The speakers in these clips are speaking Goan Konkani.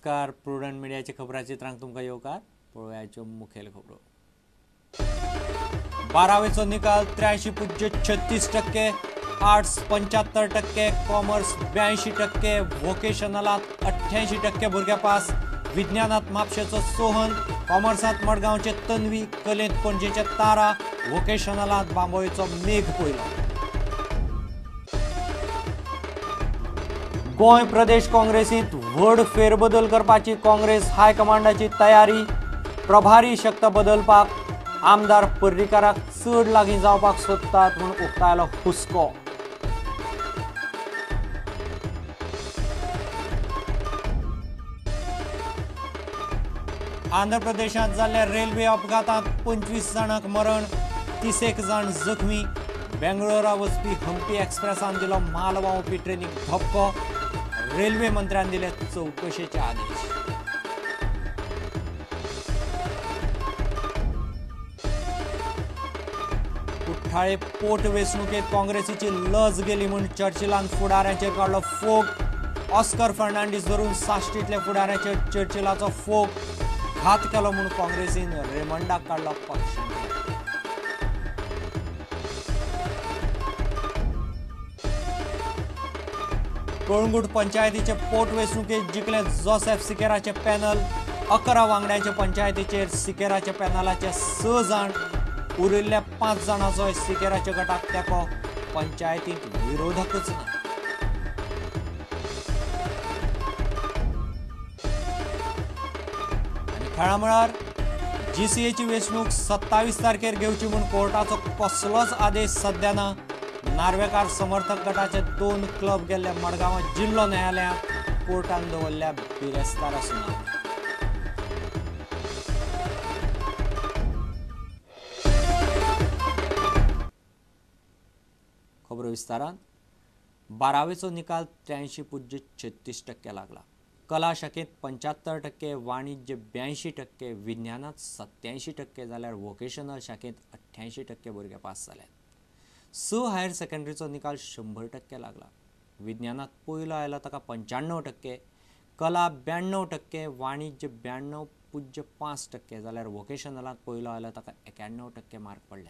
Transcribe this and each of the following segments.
नमस्कार, प्रुडंट मिडियाच्या खबराचित्रांक तुमकां येवकार. पळोवयाच्यो मुखेल खबरो. बारावेचो निकाल 83.36%, आर्ट्स 75%, कॉमर्स 82%, वोकेशनलांत 88% भुरगे पास. विज्ञानात म्हापशेचो सोहन, कॉमर्सांत मडगांवचे तन्वी, कलेंत पणजेचे तारा, वोकेशनलांत बांबोळेचो मेघ पयलो. गोंय प्रदेश काँग्रेसींत व्हड फेरबदल करपाची काँग्रेस हायकमांडाची तयारी. प्रभारी शक्त बदलपाक आमदार पर्रीकाराक चड लागीं जावपाक सोदतात म्हूण उक्तायलो हुस्को. आंध्र प्रदेशांत जाल्ल्या रेल्वे अपघातांत 25 जाणांक मरण, 31 जाण जखमी. बेंगळुरा वचपी हम्पी एक्सप्रेसान दिलो माल व्हांवपी ट्रेनीक धपको. रेल्वे मंत्र्यान दिले चवकशेचे आदेश. कुठ्ठाळे पोट वेंचणुकेंत काँग्रेसीची लज गेली म्हूण चर्चिलान फुडाऱ्यांचेर काडलो फोग. ऑस्कर फर्नांडीस धरून साश्टींतल्या फुडाऱ्यांचेर चर्चिलाचो फोग. घात केलो म्हूण काँग्रेसीन रेमंडाक काडलो पक्ष. कळंगूट पंचायतीचे पोटवेंचणुकेंत जिखले जोसेफ सिकेराचे पॅनल. 11 वांगड्यांचे पंचायतीचेर सिकेराच्या पॅनलाचे 6 जाण, उरिल्ल्या 5 जाणांचोय सिकेराच्या गटाक तेंको. पंचायतींत विरोधकच ना. आनी खेळा मळार जीसीएची वेंचणूक 27 तारखेर घेवची म्हूण कोर्टाचो कसलोच आदेश सद्या ना. नार्वेकार समर्थक गटाचे 2 क्लब गेल्ले मडगांव जिल्लो न्यायालयांत. कोर्टान दवरल्या बिरेस्तारा सुनावणी. खबरो विस्तारान. बारावेचो निकाल 83.36% लागला. कला शाखेंत 75%, वाणिज्य 82%, विज्ञानांत 87% जाल्यार वोकेशनल शाखेंत 88% भुरगे पास जाल्यात. 6 हायर सेकंडरीचो निकाल 100% लागला. विज्ञानात पयलो आयला ताका 95%, कला 92%, वाणिज्य 92.5% जाल्यार वोकेशनलांत पयलो आयला ताका 91% मार्क पडले.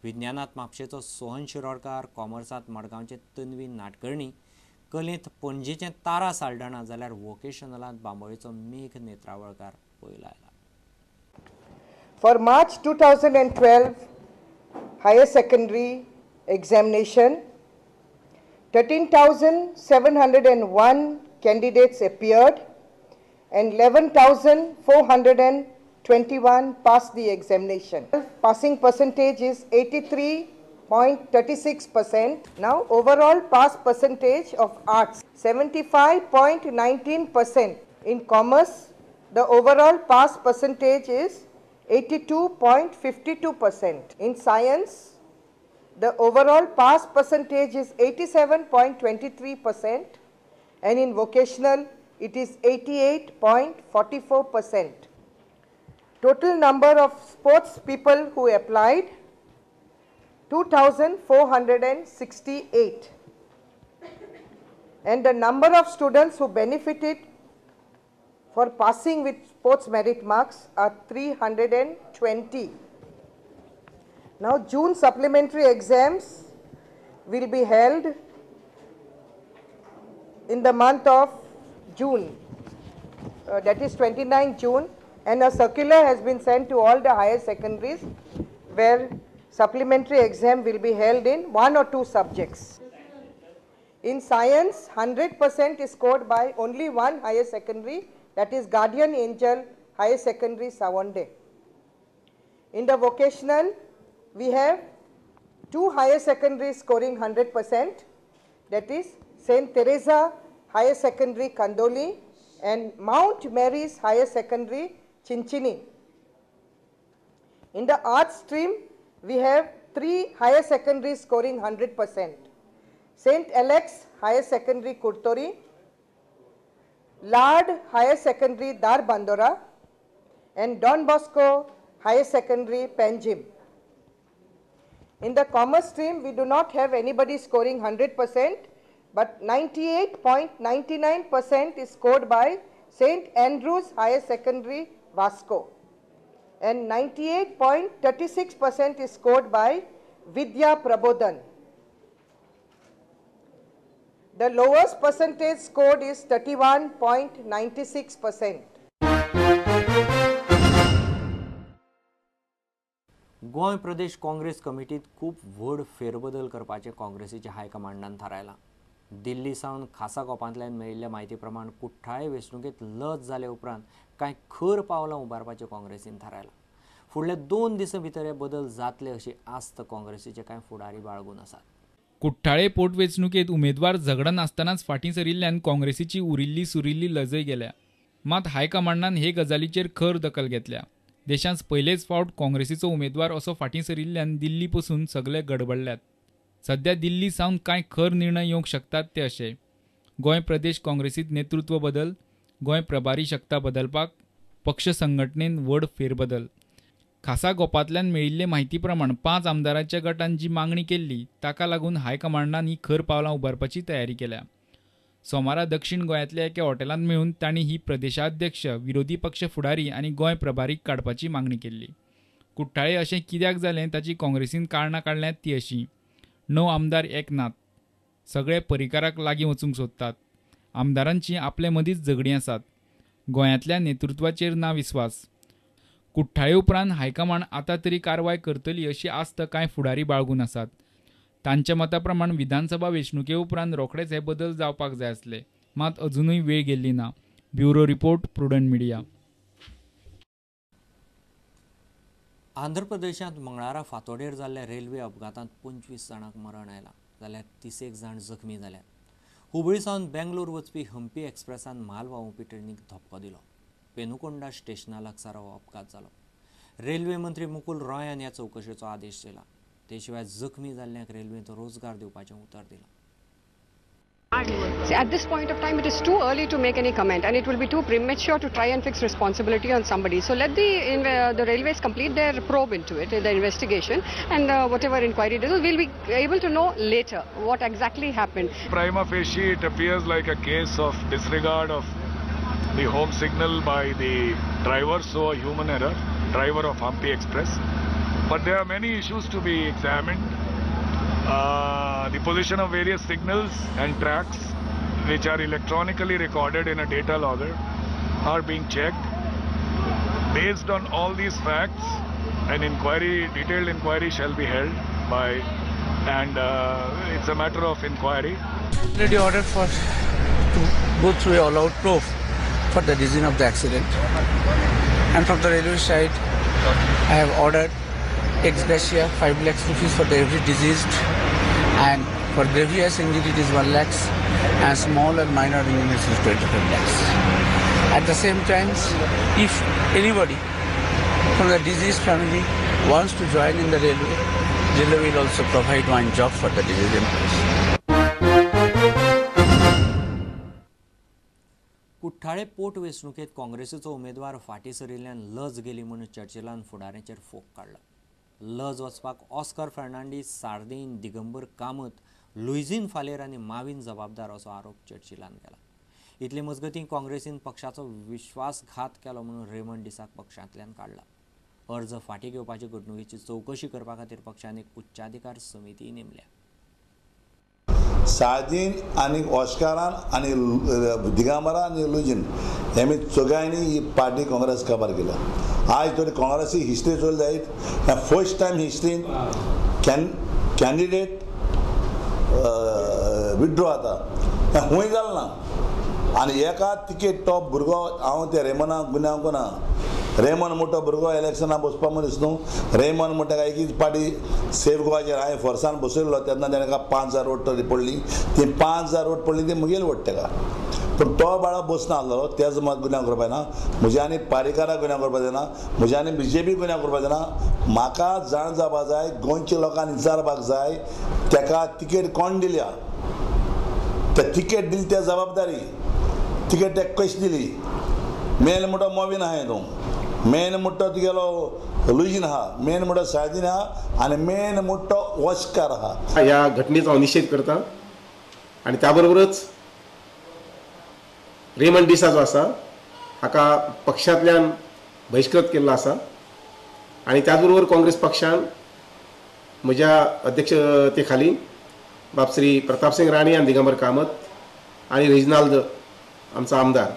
विज्ञानात म्हापशेचो सोहन शिरोडकार, कॉमर्सांत मडगांवचे तन्वी नाटकर्णी, कलेंत पणजेचें तारा साल्डाणा जाल्यार वोकेशनलांत बांबोळेचो मेघ नेत्रावळकार पयलो आयला. For March 2012 higher secondary examination, 13,701 candidates appeared and 11,421 passed the examination. Passing percentage is 83.36%. Now overall pass percentage of arts 75.19%. In commerce, the overall pass percentage is 82.52%. In science, the overall pass percentage is 87.23%, and in vocational it is 88.44%. Total number of sports people who applied 2,468, and the number of students who benefited for passing with sports merit marks are 320. Now June supplementary exams will be held in the month of June, that is 29 June, and a circular has been sent to all the higher secondaries where supplementary exam will be held in 1 or 2 subjects. In science, 100% is scored by only one higher secondary, that is Guardian Angel Higher Secondary Savonde. In the vocational, we have 2 higher secondaries scoring 100%, that is St. Teresa Higher Secondary Kandoli and Mount Mary's Higher Secondary Chinchini. In the arts stream, we have 3 higher secondaries scoring 100%. St. Alex Higher Secondary Kurtori, Lard Higher Secondary Dharbandora, and Don Bosco Higher Secondary Panjim. In the commerce stream, we do not have anybody scoring 100%, but 98.99% is scored by St. Andrews Higher Secondary, Vasco. And 98.36% is scored by Vidya Prabodhan. The lowest percentage scored is 31.96%. Goa Pradesh Congress कमिटीत खूब व्हड फेरबदल करपाचें काँग्रेसीच्या हायकमांडान थारायलां. दिल्ली सावन खासा गोपांतल्यान मेळिल्ल्या म्हायती प्रमाण कुठ्ठाळे वेंचणुकेंत लज जाले उपरांत कांय खर पावलां उबारपाचें काँग्रेसीन थारायलां. फुडल्या 2 दिसां भितर हे बदल जातले अशी आस्त काँग्रेसीचे कांय फुडारी बाळगून आसात. कुठ्ठाळे पोटवेंचणुकेंत उमेदवार झगडनासतनाच फाटीं सरिल्ल्यान काँग्रेसीची उरिल्ली सुरिल्ली लजय गेल्या. मात हायकमांडान हे गजालीचेर खर दखल घेतल्या. देशांत पयलेच फावट काँग्रेसीचो उमेदवार असो फाटीं सरिल्ल्यान दिल्ली पसून सगळे गडबडल्यात. सध्या दिल्ली सावन कांय खर निर्णय येवंक शकतात ते अशे: गोंय प्रदेश काँग्रेसींत नेतृत्व बदल, गोंय प्रभारी शक्ता बदलपाक, पक्ष संघटनेन व्हड फेरबदल. खासा गोपांतल्यान मेळिल्ले म्हायती प्रमाण 5 आमदारांच्या गटान जी मागणी केल्ली ताका लागून हायकमांडान ही खर पावलां उबारपाची तयारी केल्या. सोमारा दक्षिण गोंयांतल्या एका हॉटेलांत मेळून तांणी ही प्रदेशाध्यक्ष, विरोधी पक्ष फुडारी आनी गोंय प्रभारी काडपाची मागणी केल्ली. कुठ्ठाळे अशें कित्याक जालें ताची काँग्रेसीन कारणां काडल्यांत ती अशीं: 9 आमदार एक नात, सगळे परिकाराक लागीं वचूंक सोदतात, आमदारांची आपले मदींच झगडीं आसात, गोंयांतल्या नेतृत्वाचेर ना विस्वास. कुठ्ठाळे उपरांत हायकमांड आतां तरी कारवाय करतली अशी आस्त कांय फुडारी बाळगून आसात. तांच्या मता प्रमाण विधानसभा वेंचणुके उपरांत रोखडेच हे बदल जावपाक जाय आसले, मात अजुनूय वेळ गेल्ली ना. Bureau report, Prudent Media. Andhra प्रदेशांत मंगळारा फातोडेर जाल्ल्या रेल्वे अपघातांत 25 जाणांक मरण आयलां जाल्यार 31 जाण जखमी जाल्यात. हुबळी सावन बेंगलोर वचपी हम्पी एक्सप्रेसान म्हाल व्हांवपी ट्रेनीक धपको दिलो. पेनुकोंडा स्टेशना लागसार हो अपघात जालो. रेल्वे मंत्री मुकुल रॉयान ह्या चवकशेचो आदेश दिला. ते शिवाय जखमी जाल्ल्यांक रेल्वेंत रोजगार दिवपाचें उतर दिलां. See, at this point of time, it is too early to make any comment, and it will be too premature to try and fix responsibility on somebody. So let the railways complete their probe into it, the investigation, and whatever inquiry it is, we'll be able to know later what exactly happened. Prima facie, it appears like a case of disregard of the home signal by the driver, so a human error, driver of Hampi Express. But there are many issues to be examined. The position of various signals and tracks, which are electronically recorded in a data logger, are being checked. Based on all these facts, an inquiry, detailed inquiry shall be held by, and it's a matter of inquiry. Already ordered for to go through a all-out probe for the reason of the accident, and from the railway side, I have ordered ex gratia 5 lakhs rupees for the every deceased, and for grievous injury it is 1 lakhs, and small and minor injuries is 25 lakhs. At the same time, if anybody from the deceased family wants to join in the railway, railway will also provide one job for the deceased employees. Kuthale पोटवेंचणुकेंत काँग्रेसीचो उमेदवार फाटीं सरिल्ल्यान लज गेली म्हूण चर्चिलान फुडाऱ्यांचेर फोग काडला. लज वचपाक ऑस्कर फर्नांडीस, सार्दीन, दिगंबर कामत, लुइझीन फालेर आनी माविन जबाबदार असो आरोप चर्चिलान केला. इतले मजगतीं काँग्रेसीन पक्षाचो विश्वासघात केलो म्हणून रेमंड डिसाक पक्षांतल्यान काडला. अर्ज फाटीं घेवपाची घडणुकेची चवकशी करपा खातीर पक्षान एक उच्चाधिकार समिती नेमल्या. सार्दीन आनी ऑस्कारान आनी दिगंबरान आनी लुजीन हेमी चौगांयनी ही पार्टी काँग्रेस काबार केल्या. आज तरी काँग्रेसी हिस्ट्री चोयली जायत, फर्स्ट टायम हिस्ट्रीन कॅन्डिडेट विड्रॉ जाता हें खूंय जालें ना. आनी एका तिकेट तो भुरगो हांव त्या रेमनाक गुन्यांव ना. रेमन मोठो भुरगो इलेक्शनाक बसपा मनीस न्हू. रेमन म्हणटा काय की पार्टी सेफ गोवाचेर हांवें फोर्सान बसयल्लो तेन्ना ताणें 5,000 वोट तरी पडली, ती 5,000 वोट पडली ती म्हगेली वोट ताका. पूण तो बाळा बसना आसलो, तेजो मात गुन्यांव करपा जायना, म्हज्या आनी पारीकाराक गुन्यांव करपा जायना, म्हज्या आनी बीजेपी गुन्यांव करपा जायना. म्हाका जाण जावपाक जाय, गोंयच्या लोकांनी विचारपाक जाय ताका तिकेट कोण दिल्या, त्या तिकेट दिली त्या जबाबदारी, तिकेट ताका कशी दिली. मेन म्हणटा मोविन आहा तूं, मेन म्हणटा तुगेलो लुईजीन आहा, मेन म्हणटा सार्दीन आहा आनी मेन म्हणटा ऑस्कार आहा. ह्या घटनेचो हांव निशेध करता आनी त्या बरोबरच रेमंड डिसा जो आसा हाका पक्षांतल्यान बहिश्कृत केल्लो आसा आनी त्याच बरोबर काँग्रेस पक्षान म्हज्या अध्यक्षते खाली बाब श्री प्रतापसिंग राणे आनी दिगंबर कामत आनी रेजिनाल्द आमचो आमदार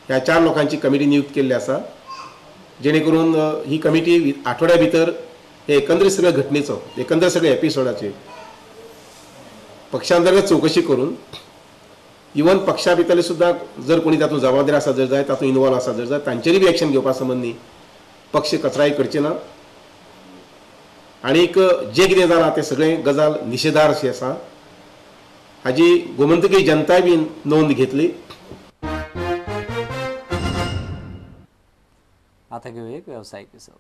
ह्या 4 लोकांची कमिटी नियुक्त केल्ली आसा, जेणे करून ही कमिटी आठवड्या भितर हे एकंदरीत सगळ्या घटनेचो, एकंदर सगळ्या एपिसोडाचे पक्षांतर्गत चवकशी करून इवन पक्षा भितरले सुद्दां जर कोणी तातूंत जबाबदार आसा जर जाय, तातूंत इनवॉल्व आसा जर जाय, तांचेरूय बी एक्शन घेवपा संबंदी पक्ष कचराय करचे ना आनीक जें कितें जालां तें सगळें गजाल निशेधार अशी आसा हाजी गोमंतकीय जनताय बी नोंद घेतली. आतां घेवया एक वेवसायीक विसव.